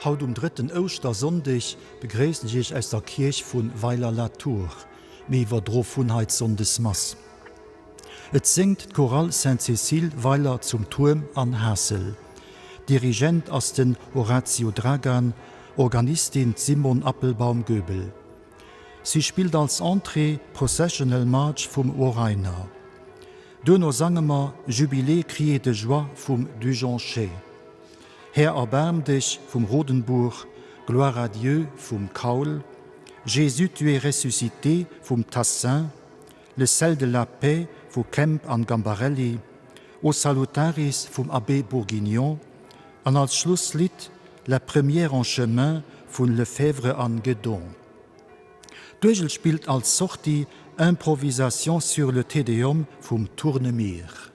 Haut um drëtten Ouschtersonndeg begréissen ech Iech aus der Kierch vu Weiler-la-Tour. Mir iwwerdro vun hei d'Sonndesmass. Et séngt d'Chorale Sainte-Cécile Weiler zum Tuerm an Haassel. Dirigent ass den Horatiu Dragan, Organistin d'Simone Appelbaum-Goebel. Si spillt als Entrée Processional March vum Warainer. Duerno sange mer Jubilé, criez de joie vum Dujonchet, Här erbaarm dech vum Rodenbourg, Gloire à Dieu vum Kaul, Jésus tu es ressuscité vum Tassin, Le sel de la paix vu Kemp an Gambarelli, O Salutaris vum Abbé Bourguignon an als Schlusslidd La première en chemin vun Lefebvre an Guedon. D'Uergel spillt als Sortie Improvisation sur le Te Deum vum Tournemire.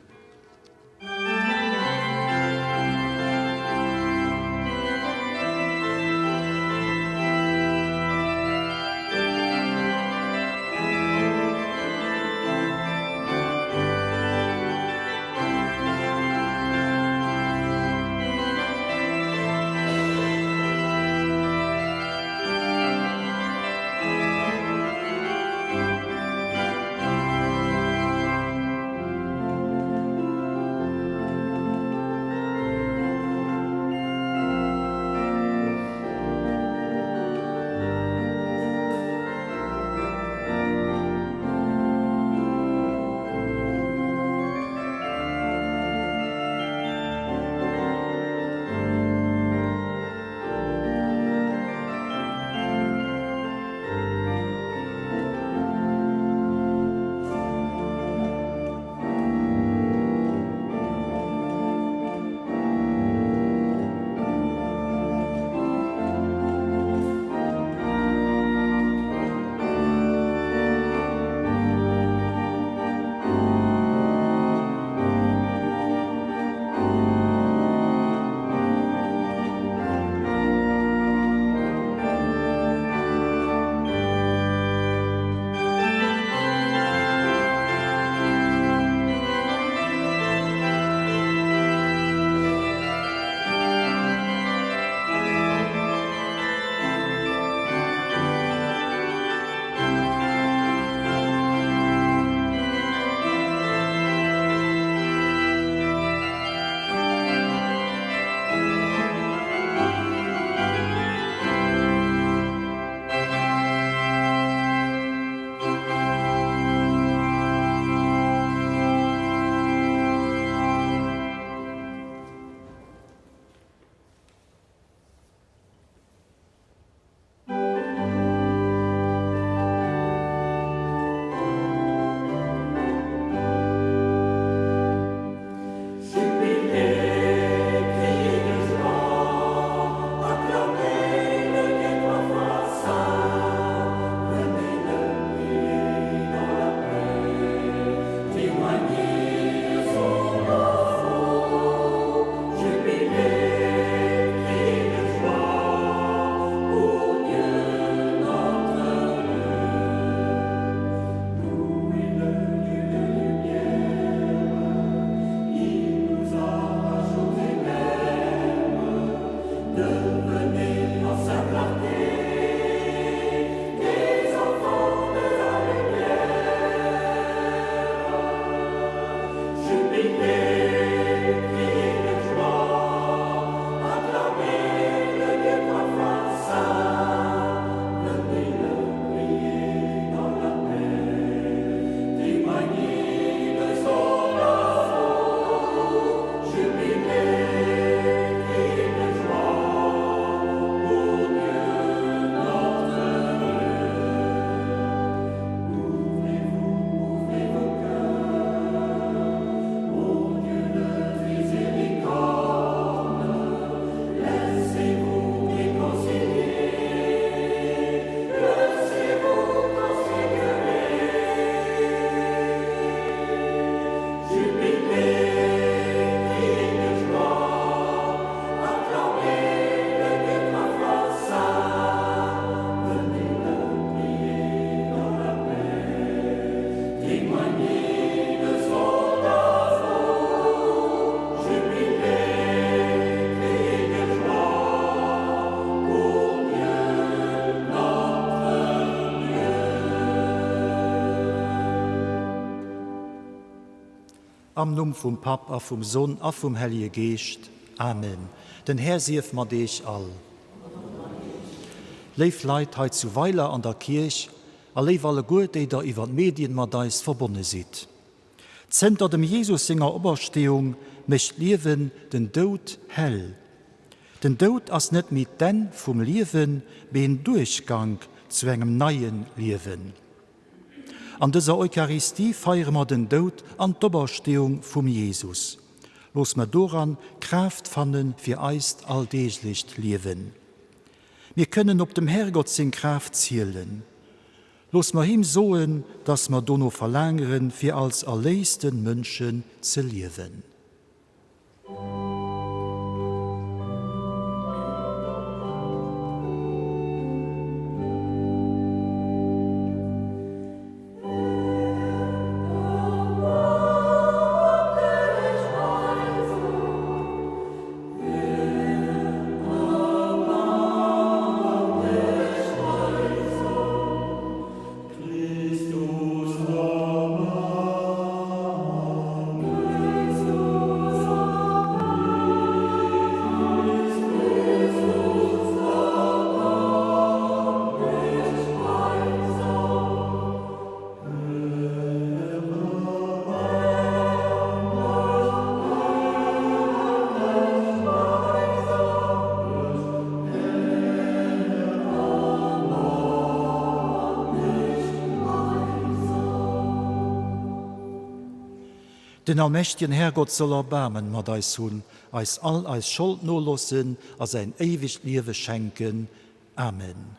Am Numm vum Papp a vum Sonn a vum Hellige Geescht. Amen. Den Här sief mat Eech all. Léif Leit hei zu Weiler an der Kierch a léif alleguer, déi der iwwer d'Medien mat eis verbonne sidd. Zënter dem Jesus senger Opersteeung mécht d'Liewen den Doud hell. Den Doud ass net méi d'Enn vum Liewen, mee en Duerchgank zu engem neie Liewen. An dëser Eucharistie feiere mer den Doud an d'Opersteeung vum Jesus. Looss mer doran Kraaft fanne fir eist alldeeglecht Liewen. Mir kënnen op dem Herrgott seng Kraaft zielen. Looss mer him soen, dass mer dono verlaangeren, fir als erléisten Mënschen ze liewen. Den allmächtigen Härgott soll Erbaarmen mat eis hunn, eis all eis Schold nolossen a säin éiwegt Liewe schenken. Amen.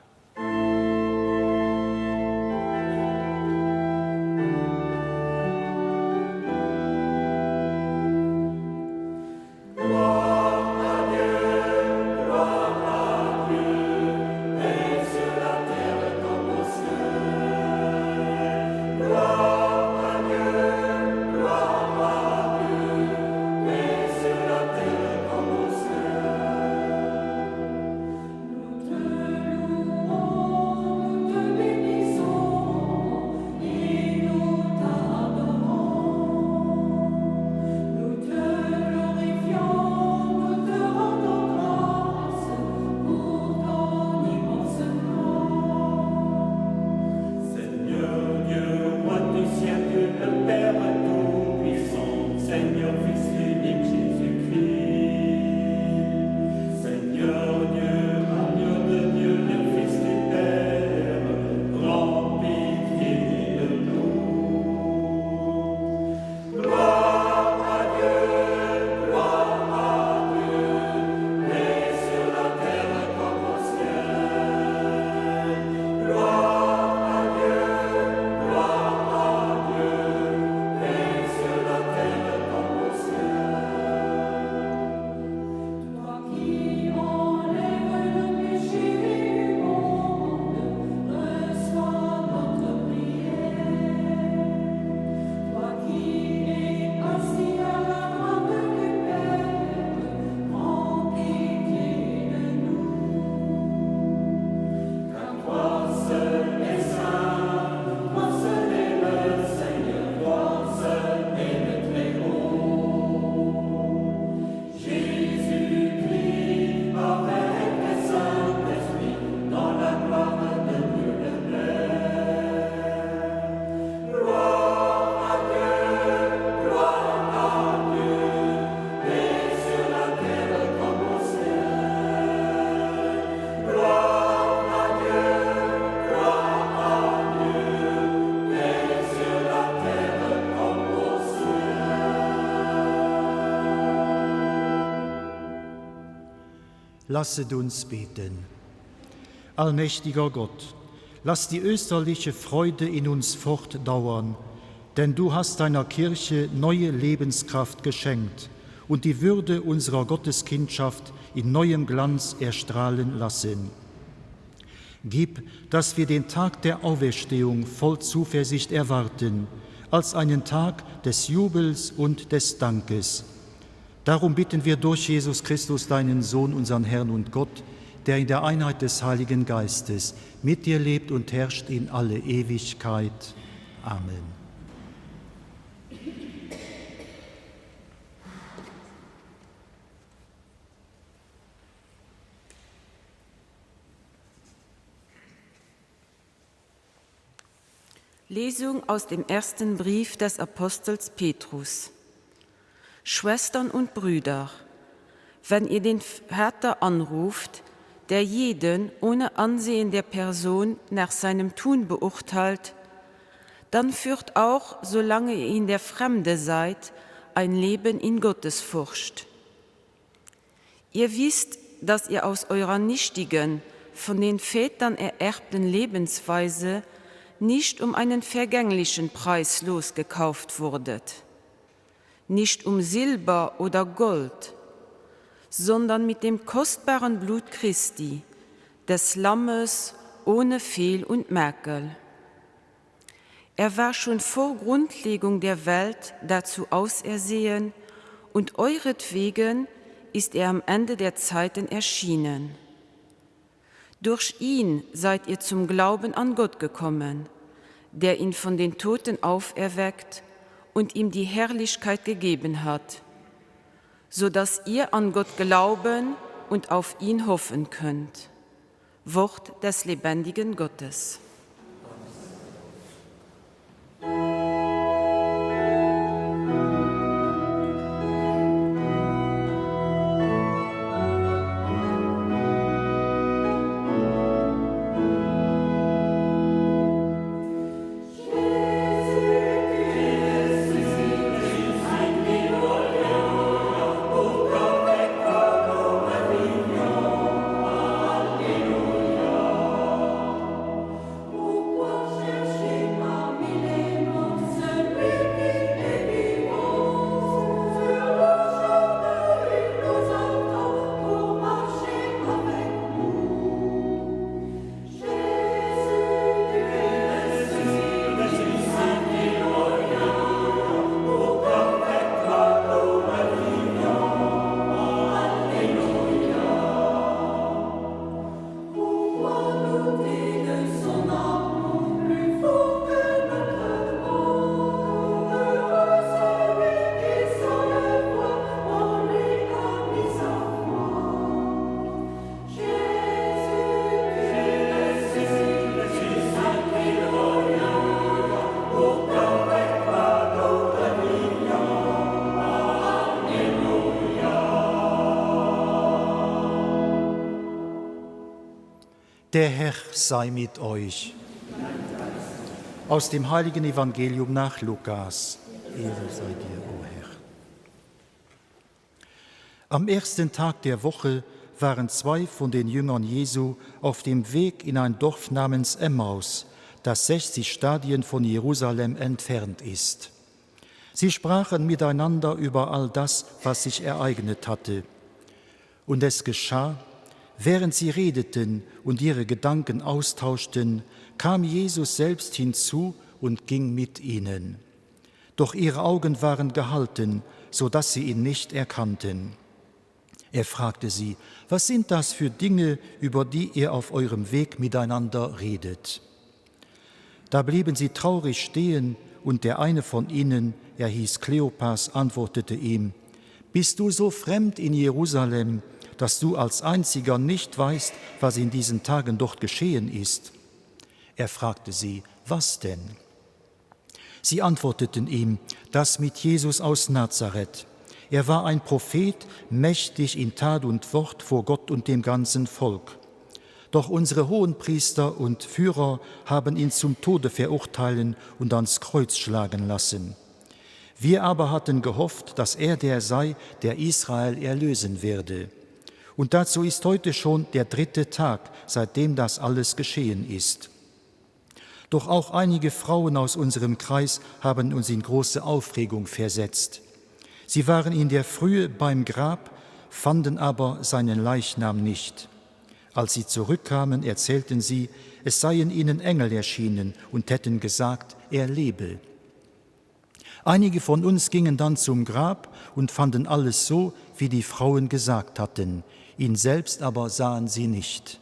Lasset uns beten. Allmächtiger Gott, lass die österliche Freude in uns fortdauern, denn du hast deiner Kirche neue Lebenskraft geschenkt und die Würde unserer Gotteskindschaft in neuem Glanz erstrahlen lassen. Gib, dass wir den Tag der Auferstehung voll Zuversicht erwarten, als einen Tag des Jubels und des Dankes. Darum bitten wir durch Jesus Christus, deinen Sohn, unseren Herrn und Gott, der in der Einheit des Heiligen Geistes mit dir lebt und herrscht in alle Ewigkeit. Amen. Lesung aus dem ersten Brief des Apostels Petrus. Schwestern und Brüder, wenn ihr den Vater anruft, der jeden ohne Ansehen der Person nach seinem Tun beurteilt, dann führt auch, solange ihr in der Fremde seid, ein Leben in Gottesfurcht. Ihr wisst, dass ihr aus eurer nichtigen, von den Vätern ererbten Lebensweise nicht um einen vergänglichen Preis losgekauft wurdet, nicht um Silber oder Gold, sondern mit dem kostbaren Blut Christi, des Lammes ohne Fehl und Makel. Er war schon vor Grundlegung der Welt dazu ausersehen, und euretwegen ist er am Ende der Zeiten erschienen. Durch ihn seid ihr zum Glauben an Gott gekommen, der ihn von den Toten auferweckt und ihm die Herrlichkeit gegeben hat, so dass ihr an Gott glauben und auf ihn hoffen könnt. Wort des lebendigen Gottes. Der Herr sei mit euch. Aus dem heiligen Evangelium nach Lukas. Ehre sei dir, o Herr. Am ersten Tag der Woche waren zwei von den Jüngern Jesu auf dem Weg in ein Dorf namens Emmaus, das 60 Stadien von Jerusalem entfernt ist. Sie sprachen miteinander über all das, was sich ereignet hatte. Und es geschah, während sie redeten und ihre Gedanken austauschten, kam Jesus selbst hinzu und ging mit ihnen. Doch ihre Augen waren gehalten, so dass sie ihn nicht erkannten. Er fragte sie: Was sind das für Dinge, über die ihr auf eurem Weg miteinander redet? Da blieben sie traurig stehen, und der eine von ihnen, er hieß Kleopas, antwortete ihm: Bist du so fremd in Jerusalem, dass du als einziger nicht weißt, was in diesen Tagen dort geschehen ist? Er fragte sie: Was denn? Sie antworteten ihm: Das mit Jesus aus Nazareth. Er war ein Prophet, mächtig in Tat und Wort vor Gott und dem ganzen Volk. Doch unsere Hohenpriester und Führer haben ihn zum Tode verurteilen und ans Kreuz schlagen lassen. Wir aber hatten gehofft, dass er der sei, der Israel erlösen werde. Und dazu ist heute schon der dritte Tag, seitdem das alles geschehen ist. Doch auch einige Frauen aus unserem Kreis haben uns in große Aufregung versetzt. Sie waren in der Frühe beim Grab, fanden aber seinen Leichnam nicht. Als sie zurückkamen, erzählten sie, es seien ihnen Engel erschienen und hätten gesagt, er lebe. Einige von uns gingen dann zum Grab und fanden alles so, wie die Frauen gesagt hatten, ihn selbst aber sahen sie nicht.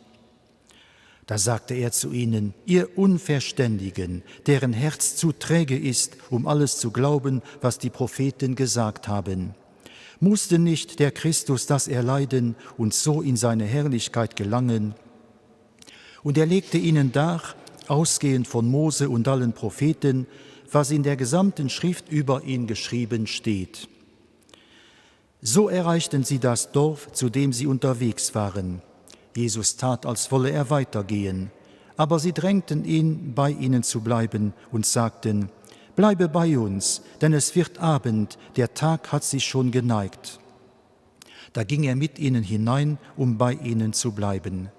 Da sagte er zu ihnen: Ihr Unverständigen, deren Herz zu träge ist, um alles zu glauben, was die Propheten gesagt haben. Musste nicht der Christus das erleiden und so in seine Herrlichkeit gelangen? Und er legte ihnen dar, ausgehend von Mose und allen Propheten, was in der gesamten Schrift über ihn geschrieben steht. So erreichten sie das Dorf, zu dem sie unterwegs waren. Jesus tat, als wolle er weitergehen. Aber sie drängten ihn, bei ihnen zu bleiben und sagten: Bleibe bei uns, denn es wird Abend, der Tag hat sich schon geneigt. Da ging er mit ihnen hinein, um bei ihnen zu bleiben.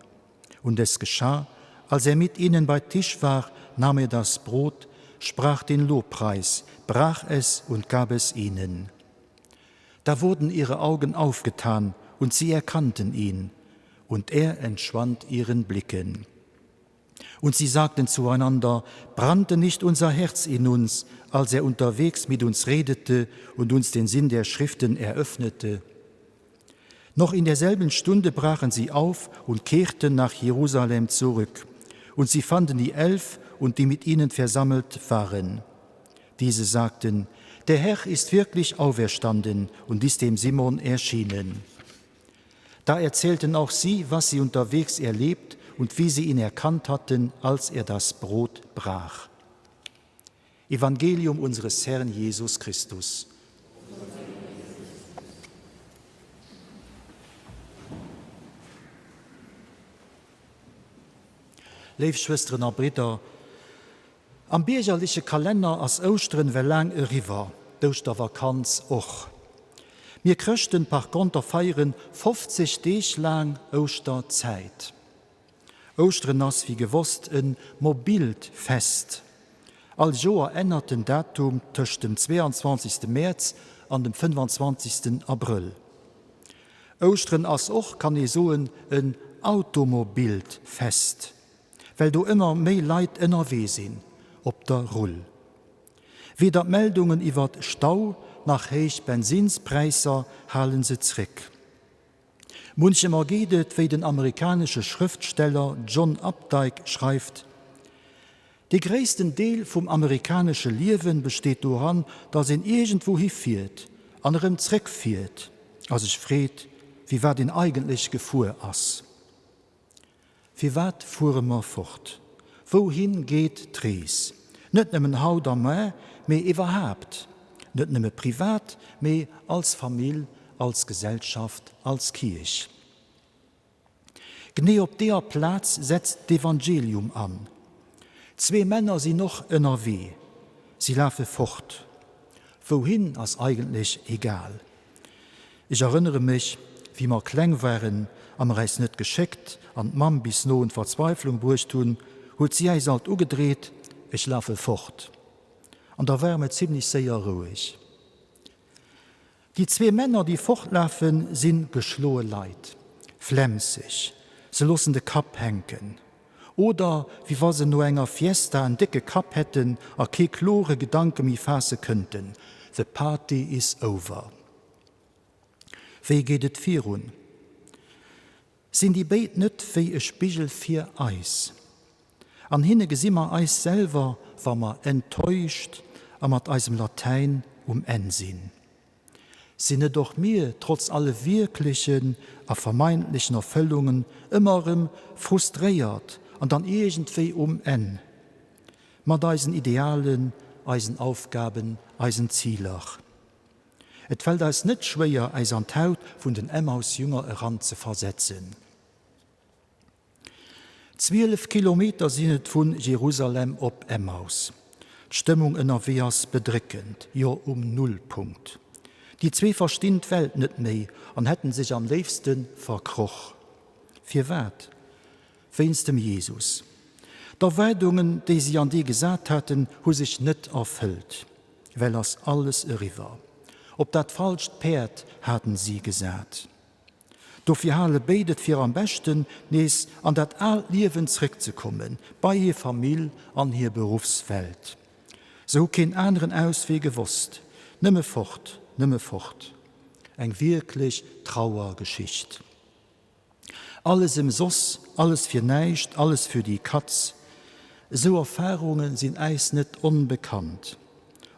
Und es geschah, als er mit ihnen bei Tisch war, nahm er das Brot, sprach den Lobpreis, brach es und gab es ihnen. Da wurden ihre Augen aufgetan, und sie erkannten ihn, und er entschwand ihren Blicken. Und sie sagten zueinander: Brannte nicht unser Herz in uns, als er unterwegs mit uns redete und uns den Sinn der Schriften eröffnete? Noch in derselben Stunde brachen sie auf und kehrten nach Jerusalem zurück. Und sie fanden die Elf und die mit ihnen versammelt waren. Diese sagten: Der Herr ist wirklich auferstanden und ist dem Simon erschienen. Da erzählten auch sie, was sie unterwegs erlebt und wie sie ihn erkannt hatten, als er das Brot brach. Evangelium unseres Herrn Jesus Christus. Léif Schwësteren a Bridder, am biergerleche Kalenner ass Ouschteren well laang eriwwer, d'Ouschtervakanz och. Mir Chrëschten par konter feieren 50 Deeg laang Ouschterzäit. Ouschteren ass wéi gewosst e mobilt Fest. All Joer ännert den Datum tëscht dem 22. Mäerz an dem 25. Abrëll. Ouschteren ass och, kann ee soen, en automobilt Fest, well do ëmmer méi Leit ënnerwee sinn op der Rull. Weder d'Meldungen iwwert Stau nach héich Bensinnspräisser halen se zréck. Munchem ergeet et wéi den amerikanesche Schrëftsteller John Updike schreift, Dee gréissten Deel vum amerikanesche Liewe besteet doran, datt een iergendwou hifiert an erëm zréckfiert a sech freet, firwat een eigentlech gefuer ass. Firwat fuere mer fort? Wouhin geet d'Rees? Net nëmmen haut a muar, mee iwwerhaapt. Net nëmme privat, mee als Famill, als Gesellschaft, als Kierch. Genee op deeër Plaz setzt d'Evangelium an. Zwee Männer sinn och ënnerwee. Si lafe fort. Wouhin ass eigentlech egal. Ech erënnere mech, wéi mer kleng waren a mer äis net geschéckt an d'Mamm bis no un d'Verzweiflung bruecht hunn, huet si äis alt ugedreet, Ech lafe fort. An da ware mer zimlech séier roueg. Déi zwee Männer, déi fortlafen, si geschloe Leit, flemmseg, se loossen de Kapp hänken. Oder wéi wa se no enger Fiesta en décke Kapp hätten a kee klore Gedanke méi faasse kënnten, The party is over. Wéi geet et virun? Sinn déi béid net wéi e Spigel fir eis? An hinne gesi mer eis selwer, wa mer enttäuscht a mat eisem Latäin um Enn sinn. Sinn net och mir, trotz alle wierklechen a vermeintlechen Erfëllungen, ëmmer erëm frustréiert an dann iergendwéi um Enn mat eisen Idealen, eisen Aufgaben, eisen Ziler? Et fält eis net schwéier, äis an d'Haut vun den Emmaus-Jünger eran ze versetzen. 12 Kilometer sinn et vu Jerusalem op Emmaus. D'Stëmmung ënnerwee ass bedréckend, jo um Nullpunkt. Déi zwee verstinn d'Welt net méi an hätten sech am léifste verkroch. Firwat? Wéinst dem Jesus. D'Erwaardungen, déi si an dee gesat haten, hu sech net erfëllt. Well ass alles eriwwer. Op dat falscht Päerd haten si gesat. Dofir hale béid et fir am beschten, nees an dat aalt Liewen zréckzekommen, bei hir Famill an hir Beruffswelt. Se hu keen aneren Auswee gewosst. Nëmme fort, nëmme fort. Eng wierklech Trauergeschicht. Alles ëmsoss, alles fir näischt, alles für die Katz. Esou Erfarunge sinn äis net onbekannt.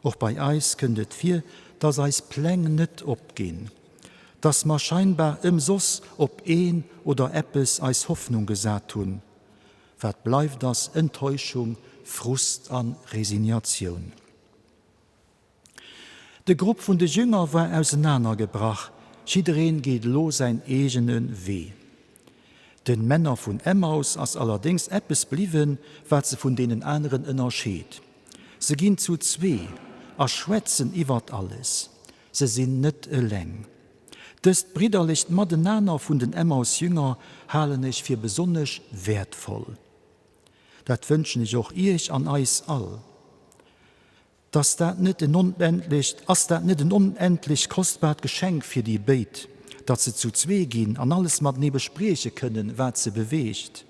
Och bei eis kënnt et vir, dass eis Pläng net opginn, dass mer scheinbar ëmsoss op een oder eppes eis Hoffnung gesat hunn. Wat bleift ass Enttäuschung, Frust a Resignatioun. De Grupp vun de Jünger war ausenaner gebrach, jiddereen geet elo säin eegene Wee. Den Männer vun Emmaus ass allerdéngs eppes bliwwen, wat se vun deenen aneren ënnerscheet, Se ginn zu zwee a schwätzen iwwert alles. Se sinn net eleng. Dëst bridderlecht Matenaner vun den Emmaus-Jünger halen ech fir besonnesch wäertvoll. Dat wënschen ech och iech an eis all. Dass dat net en onendlecht, ass dat net en onendlech kostbart Geschenk fir déi béid, datt se zu zwee ginn an alles matenee besprieche kënnen, wat se beweegt?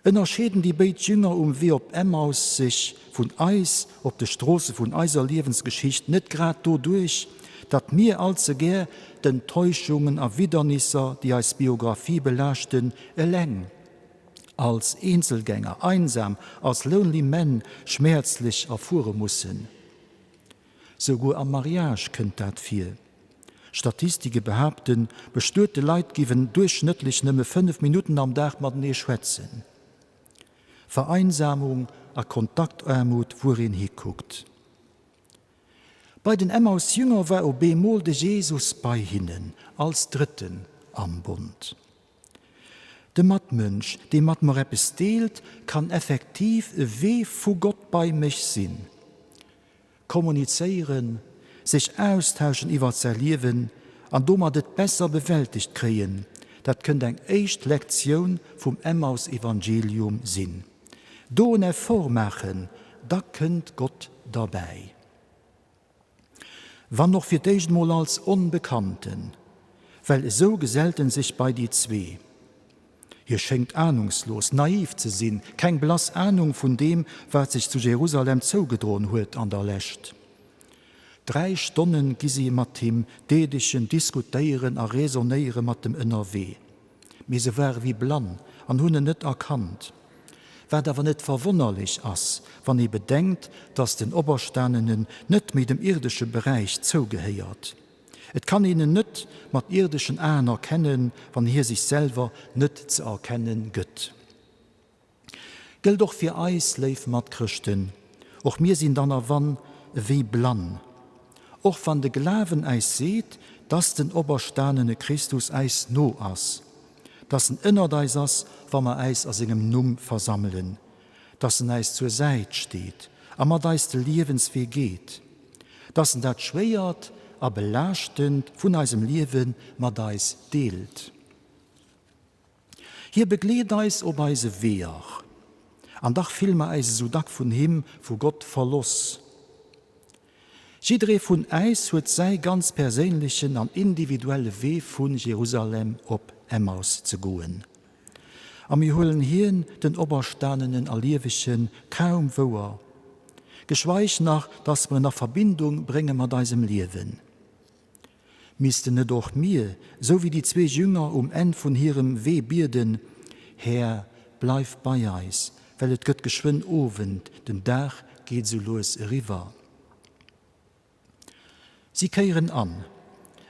Ënnerscheeden déi béid Jünger um Wee op Emmaus sech vun eis op de Stroosse vun eiser Liewensgeschicht net grad doduerch, datt mir all ze gär d'Enttäuschungen a Widdernisser, déi eis Biographie belaaschten, eleng als Eenzelgänger, einsam, als lonely men schmäerzlech erfuere mussen? Souguer am Mariage kënnt dat vir. Statistike behaapten, bestuete Leit giwen duerchschnëttlech nëmme 5 Minutten am Dag matenee schwätzen. Vereinsamung a Kontaktaarmut wuer een hikuckt. Bei den Emmaus-Jünger war op eemol de Jesus bei hinnen, als Drëtten am Bond. De Matmënsch, dee mat mer eppes deelt, kann effektiv e Wee vu Gott bei mech sinn. Kommunizéieren, sech austauschen iwwert säi Liewen an domat et besser bewältegt kréien, dat kënnt eng éischt Lektioun vum Emmaus-Evangelium sinn. Do en Effort maachen, da kënnt Gott derbäi. Wann och fir d'éischt mol als Onbekannten, well esou gesellt en sech bei déi zwee. Hie schéngt anungslos, naiv ze sinn, keng blass Anung vun deem, wat sech zu Jerusalem zougedroen huet an der Lescht. Dräi Stonne gi si mat him deedegen, diskutéieren a raisonnéiere mat em ënnerwee. Mee se ware wéi blann an hunn en net erkannt. Wat awer net verwonnerlech ass, wann ee bedenkt, datt den Operstanenen net méi dem ierdesche Beräich zougehéiert. Et kann een en net mat ierdeschen Aen erkennen, wann hie sech selwer net ze erkennen gëtt. Gëllt och fir eis, léif Matchrëschten, och mir sinn dann a wann ewéi blann. Och wann de Glawen äis seet, dass den operstanene Christus äis no ass, dass en ënnert eis ass, wa mer äis a sengem Numm versammelen, dass en äis zur Säit steet a mat eis de Liewenswee geet, dass en dat Schwéiert a Belaaschtent vun eisem Liewe mat eis deelt. Hie begleet eis op eise Weeër, an dach fille mer äis esou dack vun him, vu Gott, verloss. Jidderee vun äis huet säi ganz perséinlechen an individuelle Wee vu Jerusalem op Emmaus ze goen. A mir huelen hien, den Operstanenen a Liewegen, kaum wouer, geschweig nach, dass mer en a Verbindung brénge mat eisem Liewen. Missten net och mir, sou wéi déi zwee Jünger um Enn vun hirem Wee bieden, Här, bleif bei eis, well et gëtt geschwënn Owend, den Dag geet sou lues eriwwer. Si kéieren an.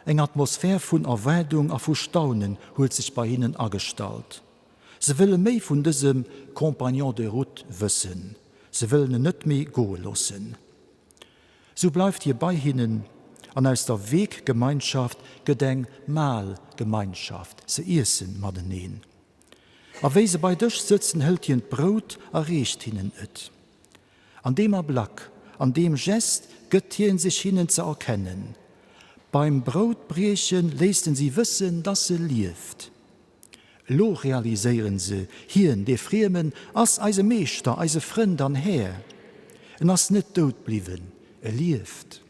Eng Atmosphär vun Erwaardung a vu Staunen huet sech bei hinnen agestallt. Se wëlle méi vun dësem Compagnon de route wëssen. Se wëllen en net méi goe loossen. Sou bleift hie bei hinnen, an aus der Weggemeinschaft gëtt eng Mahlgemeinschaft, se iessen mateneen. A wéi se bei Dësch sëtzen, hëlt hien d'Brout a reecht hinnen et. An deem Ablack, an deem Gest gëtt hien sech hinnen ze erkennen. Beim Broutbrieche léisst en si wëssen, dass e lieft. Elo realiséieren se, Hien, dee Friemen, ass eise Meeschter, eise Frënd an Här. En ass net dout bliwwen, e lieft.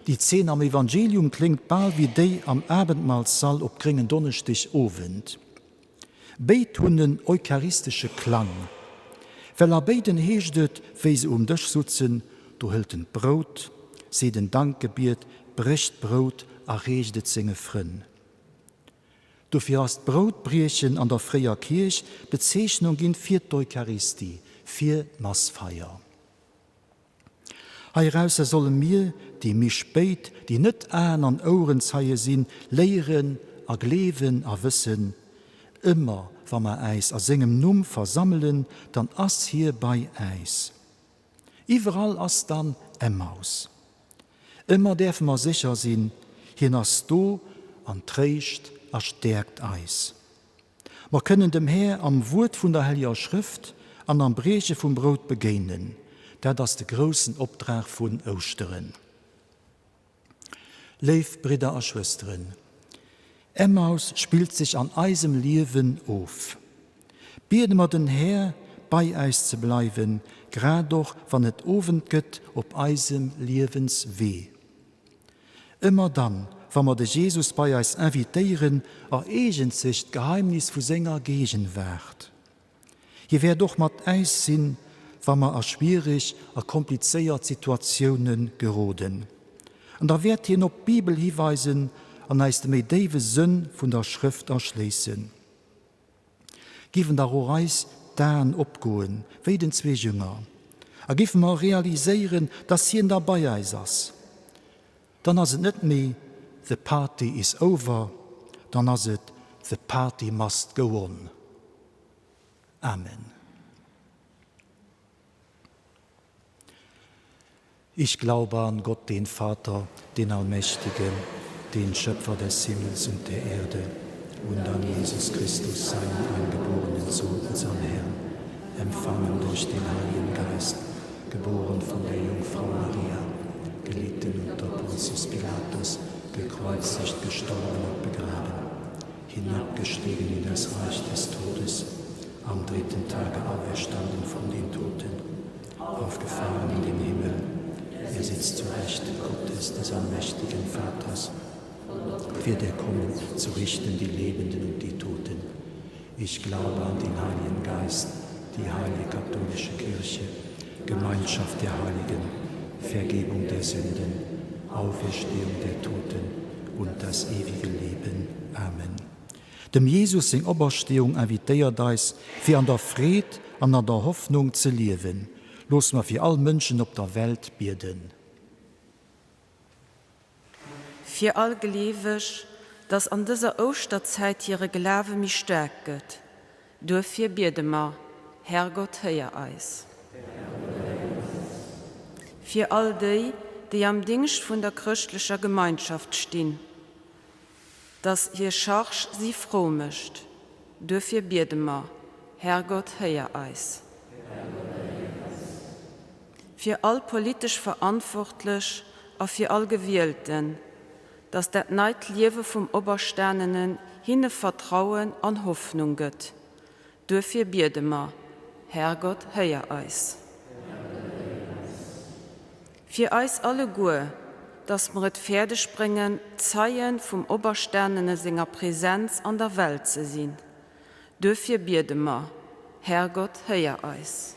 Déi Zeen am Evangelium kléngt bal wéi déi am Abendmahlssall op Gréngen Donneschdeg Owend. Béid hunn en eucharistesche Klang, well a béiden heescht et, wéi se um Dësch sutzen, do hëlt en d'Brout, seet en Dankgebiet, brécht d'Brout a reecht et senge Frënn. Dofir ass d'Broutbriechen an der fréier Kierch d'Bezeechnung ginn fir d'Eucharistie, fir d'Massfeier. Heirausser solle mir, déi méi spéit, déi net Aen an Ouerenzeie sinn, léieren a gleewen a wëssen, ëmmer Wa mer äis a sengem Numm versammelen, dann ass hie bei äis. Iwwerall ass dann Emmaus. Ëmmer däerfe mer sécher sinn, hien ass do an tréischt a stäerkt eis. Mer kënnen dem Här am Wuert vun der Helleger Schrëft an am Brieche vum Brout begéinen. Dat ass de groussen Opdrag vun Ouschteren. Léif Bridder a Schwësteren, Emmaus spillt sech an eisem Liewen of. Biede mer den Här, bei äis ze bleiwen, grad och wann et Owend gëtt op eisem Liewenswee. Ëmmer dann, wa mer de Jesus bei eis invitéieren, ereegent sech d'Geheimnis vu senger Gegenwaart. Hie wäert och mat äis sinn, wa mer a schwiereg a komplizéiert Situatioune geroden. An da wäert hien op d'Bibel hiweisen an äis de méi déiwe Sënn vun der Schrëft erschléissen. Giffen dach och eis d'Aen opgoen, wéi den zwee Jünger, a giffe mer realiséieren, dass hien da bei eis ass, dann ass et net méi The party is over, dann ass et The party must go on. Amen. Ich glaube an Gott, den Vater, den Allmächtigen, den Schöpfer des Himmels und der Erde, und an Jesus Christus, seinen eingeborenen Sohn, unseren Herrn, empfangen durch den Heiligen Geist, geboren von der Jungfrau Maria, gelitten unter Pontius Pilatus, gekreuzigt, gestorben und begraben, hinabgestiegen in das Reich des Todes, am dritten Tage auferstanden von den Toten, aufgefahren in den Himmel. Er sitzt zu Rechten Gottes, des allmächtigen Vaters, wird er kommen, zu richten die Lebenden und die Toten. Ich glaube an den Heiligen Geist, die heilige katholische Kirche, Gemeinschaft der Heiligen, Vergebung der Sünden, Auferstehung der Toten und das ewige Leben. Amen. Dem Jesus seng Operstehung invitéiert eis, fir an der Freed an an der Hoffnung ze liewen. Loosse mer fir all Mënschen op der Welt bieden. Fir all Gleeweg, dass an dëser Ouschterzäit hire Glawe méi staark gëtt. Duerfir biede mer, Herrgott héier eis. Fir all déi, déi am Dingscht vun der chrëschtlecher Gemeinschaft stinn, dass hir Charge si frou mécht. Duerfir biede mer, Herrgott héier eis. Fir all politesch Verantwortlech a fir all Gewielten, dass dat neit Liewe vum Operstanenen hinne Vertrauen an Hoffnung gëtt. Duerfir biede mer, Herrgott héier eis. Fir eis alleguer, dass mer et fäerdeg bréngen, Zeie vum Operstanene senger Präsenz an der Welt ze sinn. Duerfir biede mer, Herrgott héier eis.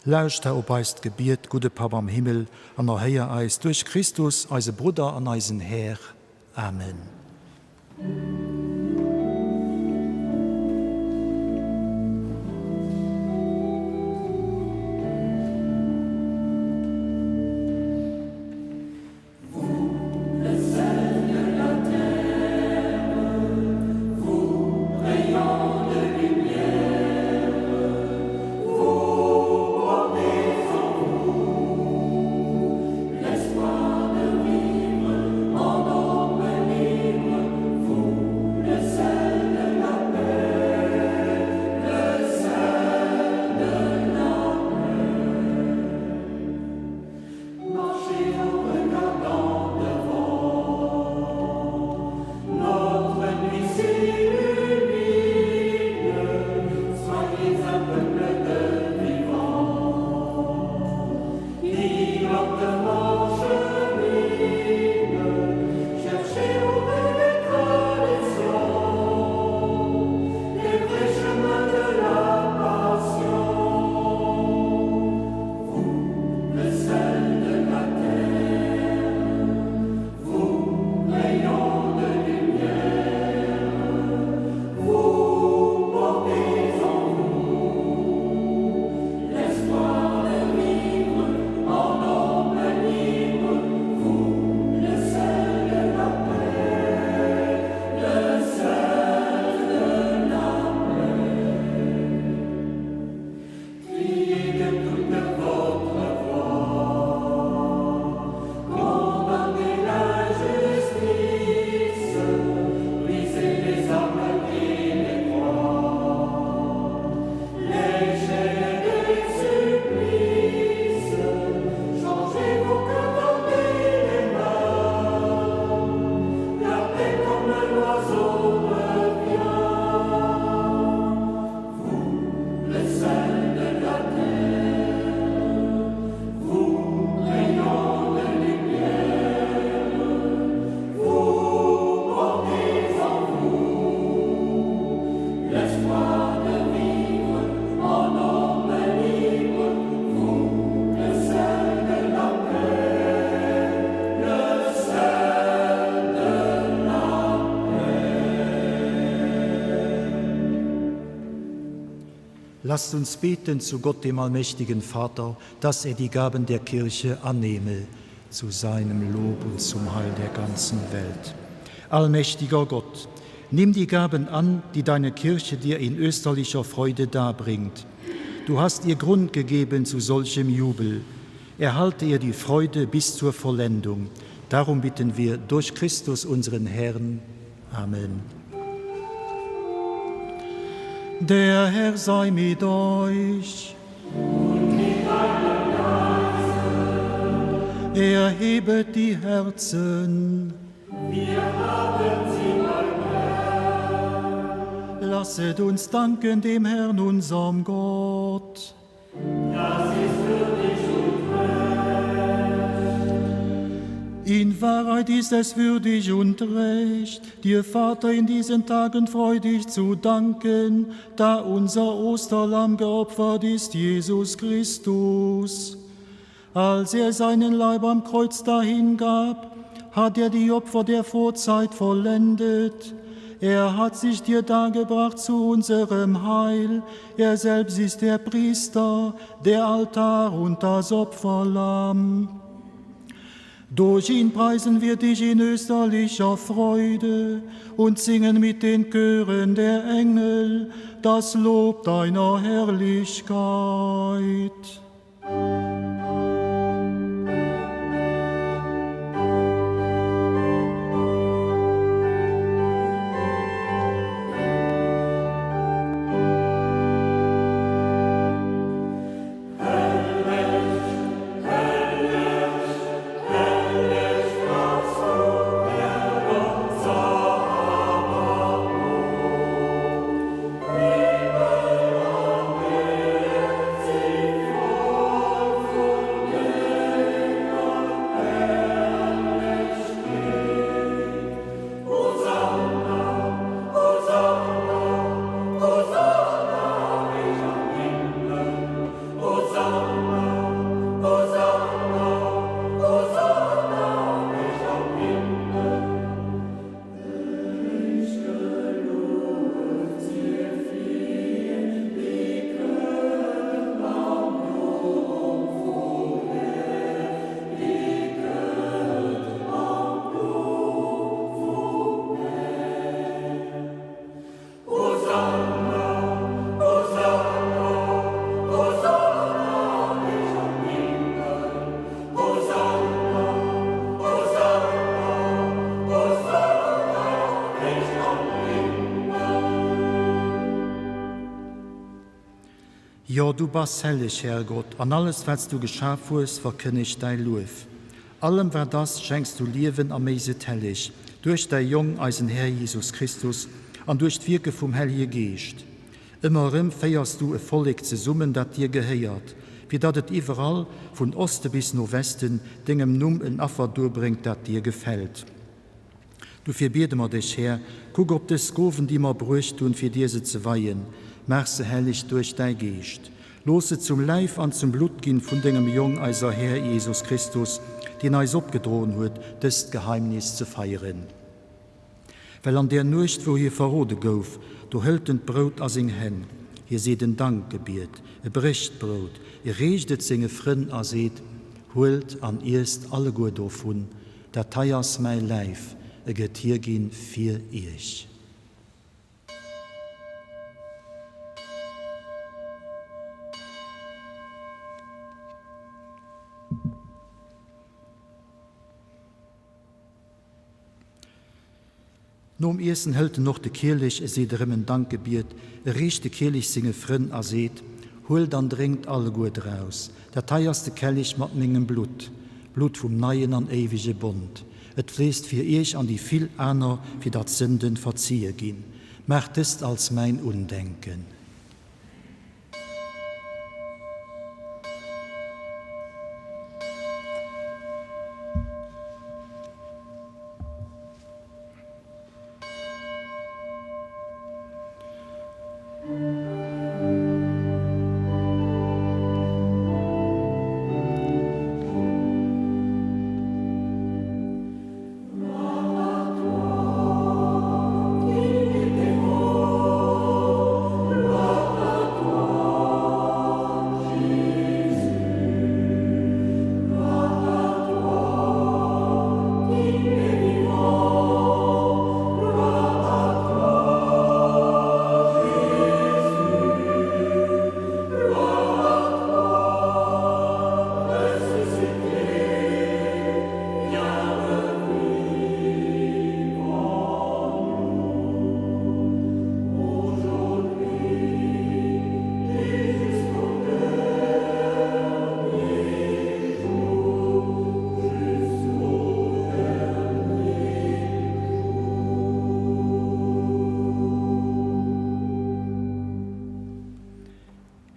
Lauschter op eist Gebiet, gudde Papp am Himmel, an erhéier eis duerch Christus, eise Brudder an eisen Här. Amen. Lasst uns beten zu Gott, dem allmächtigen Vater, dass er die Gaben der Kirche annehme zu seinem Lob und zum Heil der ganzen Welt. Allmächtiger Gott, nimm die Gaben an, die deine Kirche dir in österlicher Freude darbringt. Du hast ihr Grund gegeben zu solchem Jubel. Erhalte ihr die Freude bis zur Vollendung. Darum bitten wir durch Christus unseren Herrn. Amen. Der Herr sei mit euch. Und mit deinem Geiste. Erhebet die Herzen. Wir haben sie beim Herrn. Lasset uns danken dem Herrn, unserem Gott. Das ist würdig und recht. In Wahrheit ist es würdig und recht, dir, Vater, in diesen Tagen freudig zu danken, da unser Osterlamm geopfert ist, Jesus Christus. Als er seinen Leib am Kreuz dahingab, hat er die Opfer der Vorzeit vollendet. Er hat sich dir dargebracht zu unserem Heil. Er selbst ist der Priester, der Altar und das Opferlamm. Durch ihn preisen wir dich in österlicher Freude und singen mit den Chören der Engel das Lob deiner Herrlichkeit. Jo, du bass helleg, Herrgott, an alles, wat s du geschaf hues, verkënnegt däi Luef. Allem, wat ass, schenks du Liewen a méchs et helleg, duerch däi Jong, eisen Här Jesus Christus, an duerch d'Wierke vum Hellege Geescht. Ëmmer erëm féiers du e Vollek zesummen, dat dir gehéiert, fir datt et iwwerall, vun Oste bis no Westen, dengem Numm en Affer duerbréngt, dat dir gefält. Dofir biede mer dech, Här, kuck op dës Gowen, déi mer bruecht hunn, fir dir se ze weien. Maach se helleg duerch däi Geescht. Looss se zum Läif an zum Blutt ginn vun dengem Jong, eiser Här Jesus Christus, deen eis opgedroen huet, dëst Geheimnis ze feieren. Well an där Nuecht, wou hie verrode gouf, do hëlt en d'Brout a seng Hänn, hie seet en Dankgebiet, e brécht d'Brout, e reecht et senge Frënn a seet, Huelt an iesst alleguer dovun, Dat hei ass mäi Läif, e gëtt hierginn fir iech. Nom Iessen hëlt en och de Kielech, e seet erëm en Dankgebiet, e reecht de Kielech senge Frënn a seet, Huelt an drénkt alleguer draus, dat hei ass de Kellich mat mengem Blutt, d'Blutt vum neien an éiwege Bond. Et fléisst fir iech an déi vill aner, fir datt d'Sënden verzie ginn. Maacht dëst als mäin Undenken.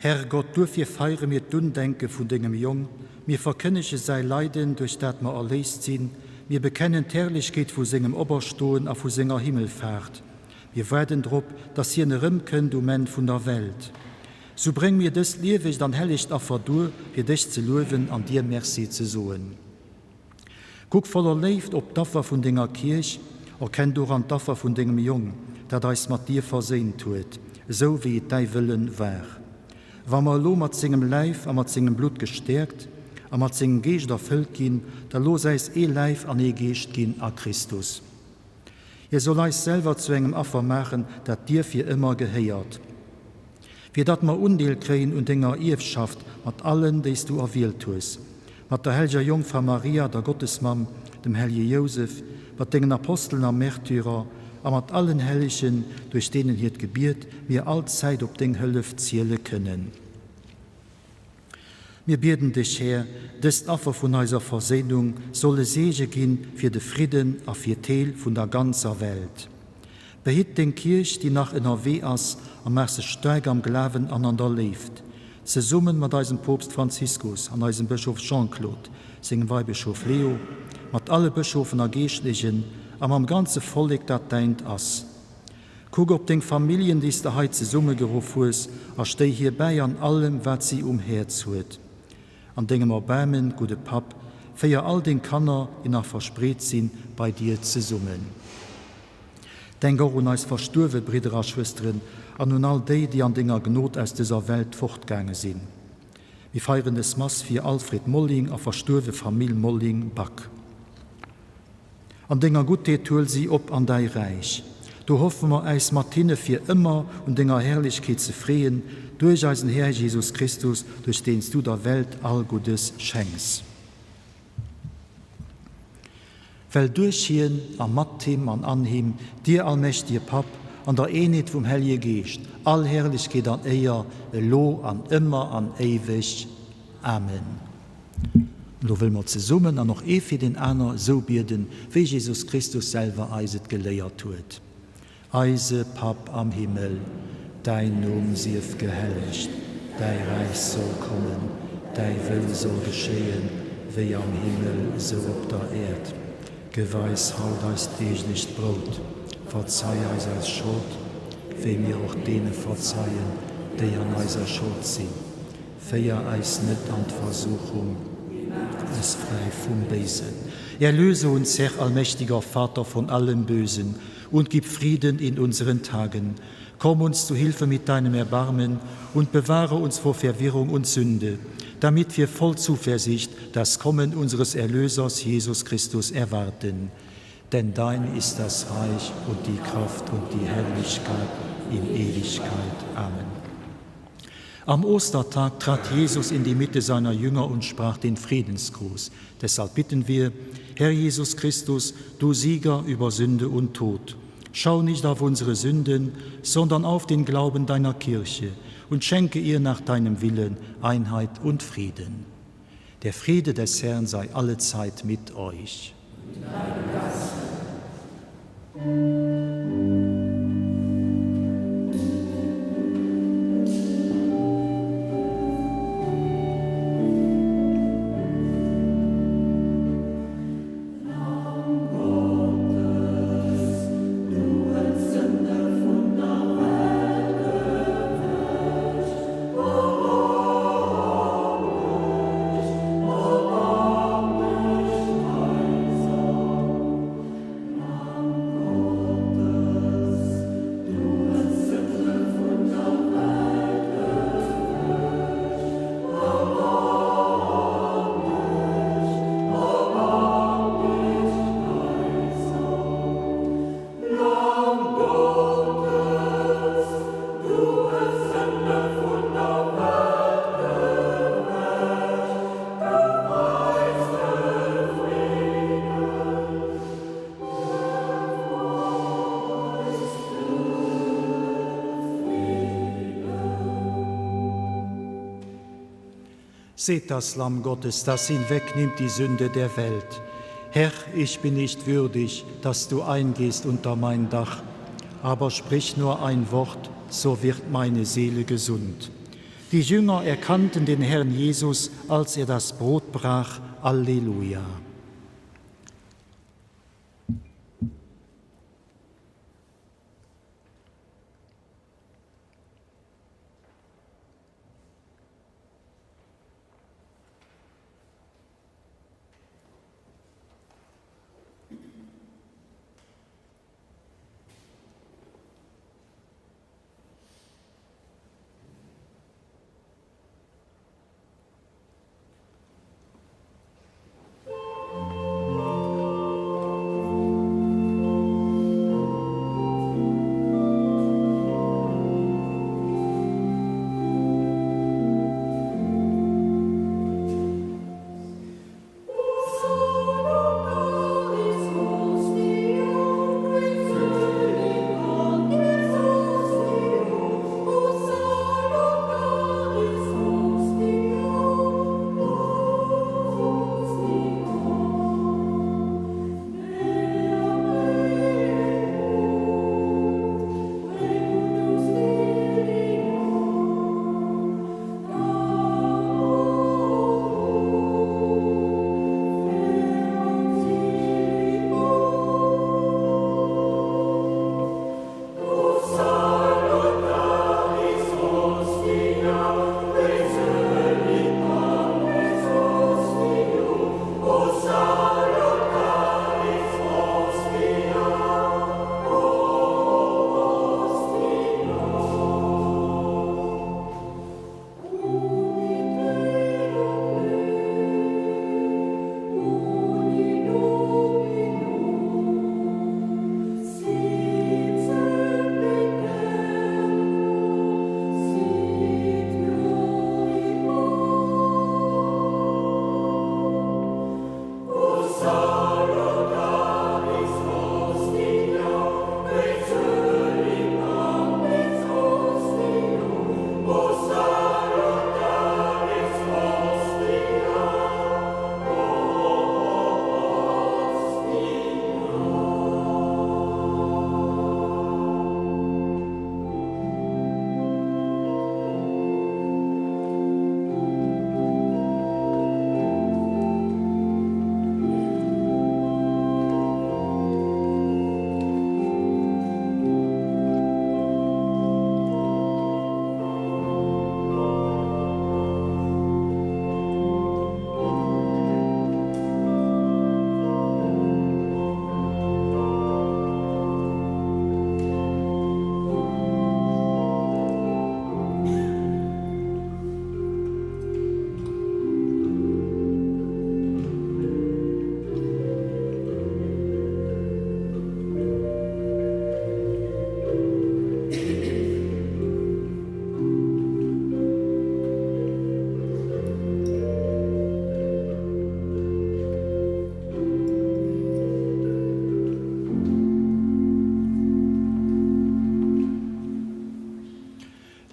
Herrgott, duerfir feiere mir d'Undenke vun dengem Jong, mir verkënnege säi Leiden, duerch dat mer erléist sinn, mir bekennen d'Herrlechkeet vu sengem Operstoen a vu senger Himmelfaart. Mir waarden drop, dass hien erëmkënnt um Enn vun der Welt. Sou bréng mir dëst liewegt an hellegt Affer duer, fir dech ze luewen an dir Merci ze soen. Kuck voller Léift op d'Affer vun denger Kierch, erkenn doran d'Affer vun dengem Jong, dat eis mat dir verséint huet, esou wéi et däi Wëllen war. Wa mer elo mat sengem Läif a mat sengem Blutt gestäerkt a mat sengem Geescht erfëllt ginn, da looss äis ee Läif an ee Geescht ginn a Christus. Hie soll eis selwer zu engem Affer maachen, dat dir fir ëmmer gehéiert. Fir datt mer Undeel kréien un denger Ierfschaft mat allen, déi s du erwielt hues, mat der hellger Jongfra Maria, der Gottesmamm, dem hellje Jousef, mat dengen Apostelen a Märtyrer a mat allen Hellegen, duerch deenen hiert Gebiet mir allzäit op deng Hëllef ziele kënnen. Mir bieden dech, Här, dëst Affer vun eiser Verséinung soll e Seege ginn fir de Fridden a fir d'Heel vun der ganzer Welt. Behitt deng Kierch, déi nach ënnerwee ass, a maach se staark am Glawen an an der Léift, zesummen mat eisem Poopst Franziskus an eisem Bëschof Jean-Claude, sengem Weibëschof Leo, mat alle Bëschofen a Geeschtlechen a mam ganze Vollek, dat däint ass. Kuck op deng Familljen, déi s de hei zesummegeruff hues, a stéi hir bäi an allem, wat si um Häerz huet. An dengem Erbaarmen, gudde Papp, féier all deng Kanner, déi nach verspreet sinn, bei dir zesummen. Denk och un eis verstuerwe Bridder a Schwësteren an un all déi, déi an denger Gnod aus dëser Welt fortgaange sinn. Mir feieren dës Mass fir Alfred Molling a verstuerwe Famill Molling-Back. An denger Guttheet huel si op an däi Räich. Do hoffe mer äis mat hinne fir ëmmer un denger Herrlechkeet ze freeën, duerch eisen Här Jesus Christus, duerch deen s du der Welt all Guddes schenks. Well duerch hien a mat him an an him, dir allmächtige Papp, an der Eenheet vum Hellje Geescht, all Herrlechkeet an Éier, elo an ëmmer an éiweg. Amen. Elo wëlle mer zesummen an och ee fir deen aner esou bieden, wéi Jesus Christus selwer eis et geléiert huet. Eise Papp am Himmel, däin Numm sief gehellegt, däi Räich soll kommen, däi Wëll soll geschéien, wéi am Himmel, esou op der Äerd. Gëff eis haut eist deeglecht Brout. Verzei eis eis Schold, wéi mir och deene verzeien, déi an eiser Schold sinn. Féier eis net an d'Versuchung, mee maach eis fräi vum Béisen. Erlöse uns, Herr allmächtiger Vater, von allem Bösen und gib Frieden in unseren Tagen. Komm uns zu Hilfe mit deinem Erbarmen und bewahre uns vor Verwirrung und Sünde, damit wir voll Zuversicht das Kommen unseres Erlösers Jesus Christus erwarten. Denn dein ist das Reich und die Kraft und die Herrlichkeit in Ewigkeit. Amen. Am Ostertag trat Jesus in die Mitte seiner Jünger und sprach den Friedensgruß. Deshalb bitten wir, Herr Jesus Christus, du Sieger über Sünde und Tod, schau nicht auf unsere Sünden, sondern auf den Glauben deiner Kirche und schenke ihr nach deinem Willen Einheit und Frieden. Der Friede des Herrn sei alle Zeit mit euch. Mit deinem Geiste. Seht das Lamm Gottes, das hinwegnimmt die Sünde der Welt. Herr, ich bin nicht würdig, dass du eingehst unter mein Dach, aber sprich nur ein Wort, so wird meine Seele gesund. Die Jünger erkannten den Herrn Jesus, als er das Brot brach. Alleluia.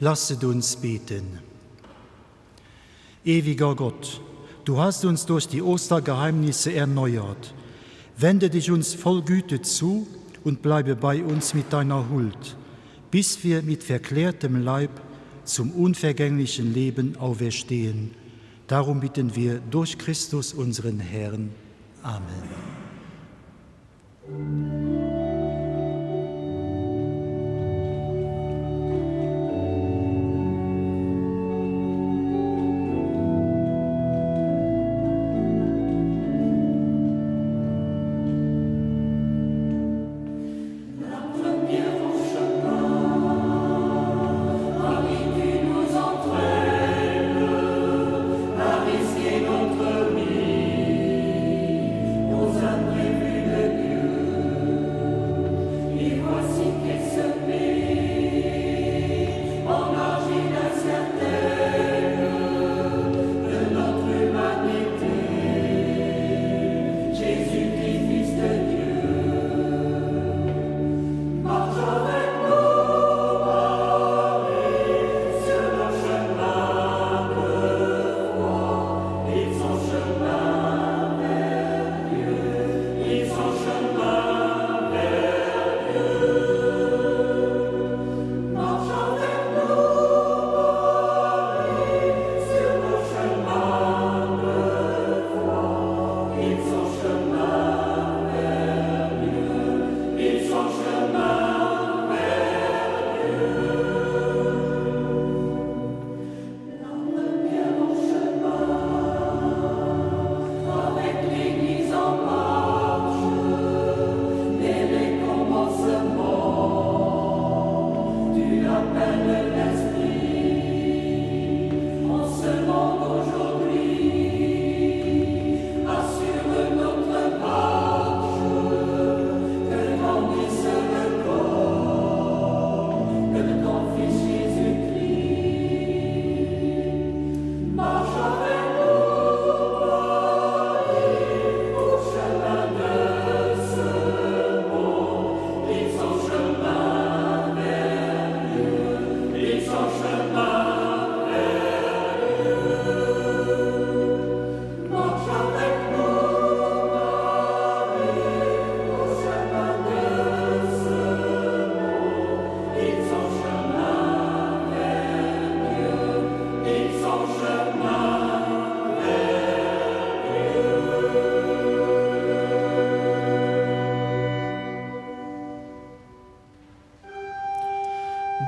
Lasset uns beten. Ewiger Gott, du hast uns durch die Ostergeheimnisse erneuert. Wende dich uns voll Güte zu und bleibe bei uns mit deiner Huld, bis wir mit verklärtem Leib zum unvergänglichen Leben auferstehen. Darum bitten wir durch Christus unseren Herrn. Amen.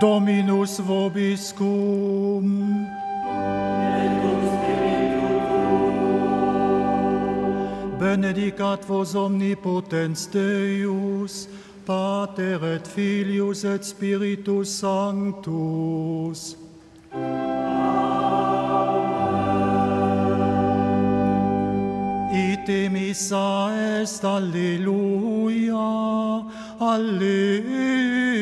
Dominus vobiscum. Et cum spiritu tuo. Benedicat vos omnipotens Deus, Pater et Filius et Spiritus Sanctus. Ite missa est, alleluia, alleluia.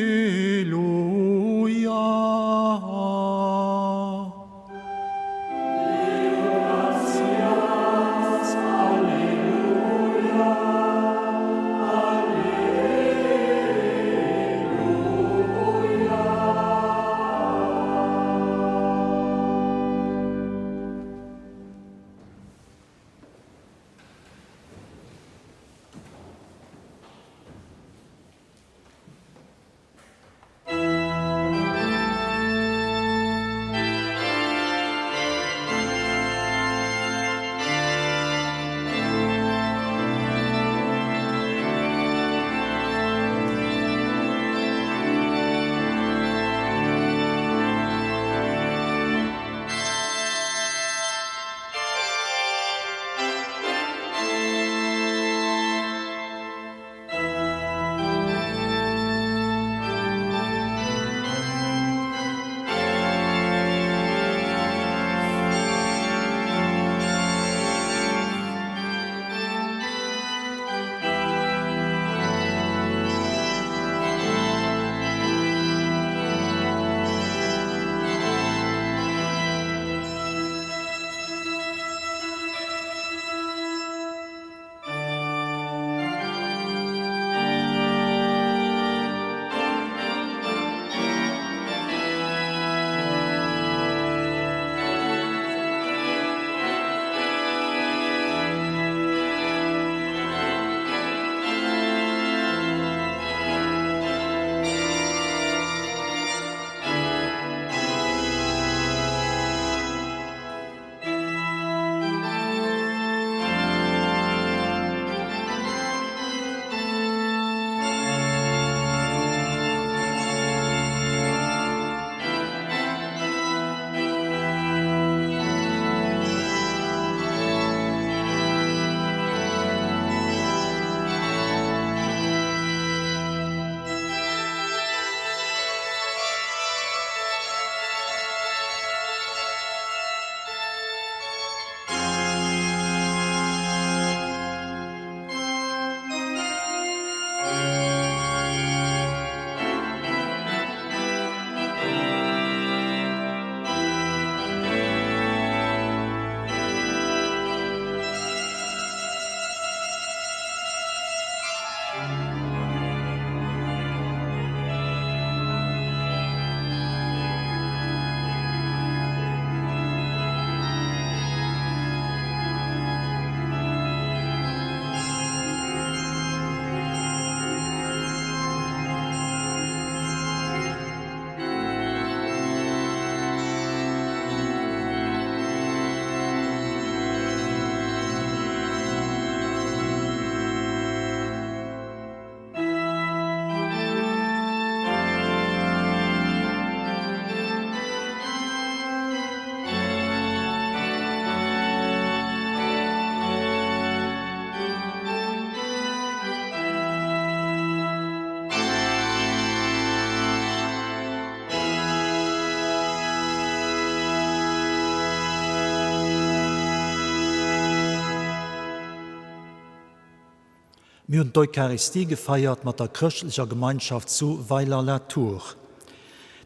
Mir hunn d'Eucharistie gefeiert mat der chrëschtlecher Gemeinschaft zu Weiler-la-Tour.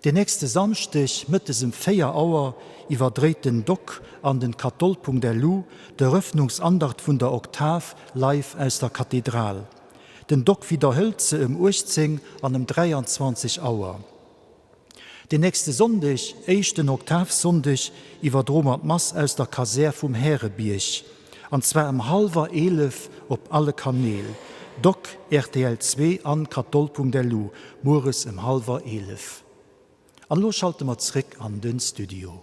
Den nächste Samschdeg mëttes em 4 Auer iwwerdréit den Doc an den Katholl.lu d'Eröffnungsandacht vun der Oktav live aus der Kathedral. Den Doc widderhëlt se ëm 18 an ëm 23 Auer. Den nächste Sonndeg, éischten Oktavsonndeg, iwwerdroe mer d'Mass aus der Kasär vum Härebierg, an zwar ëm hallwer 11 op alle Kanäl, Doc, rtl 2 an katholl.lu, mueres ëm hallwer 11. An elo schalte mer zréck an den Studio.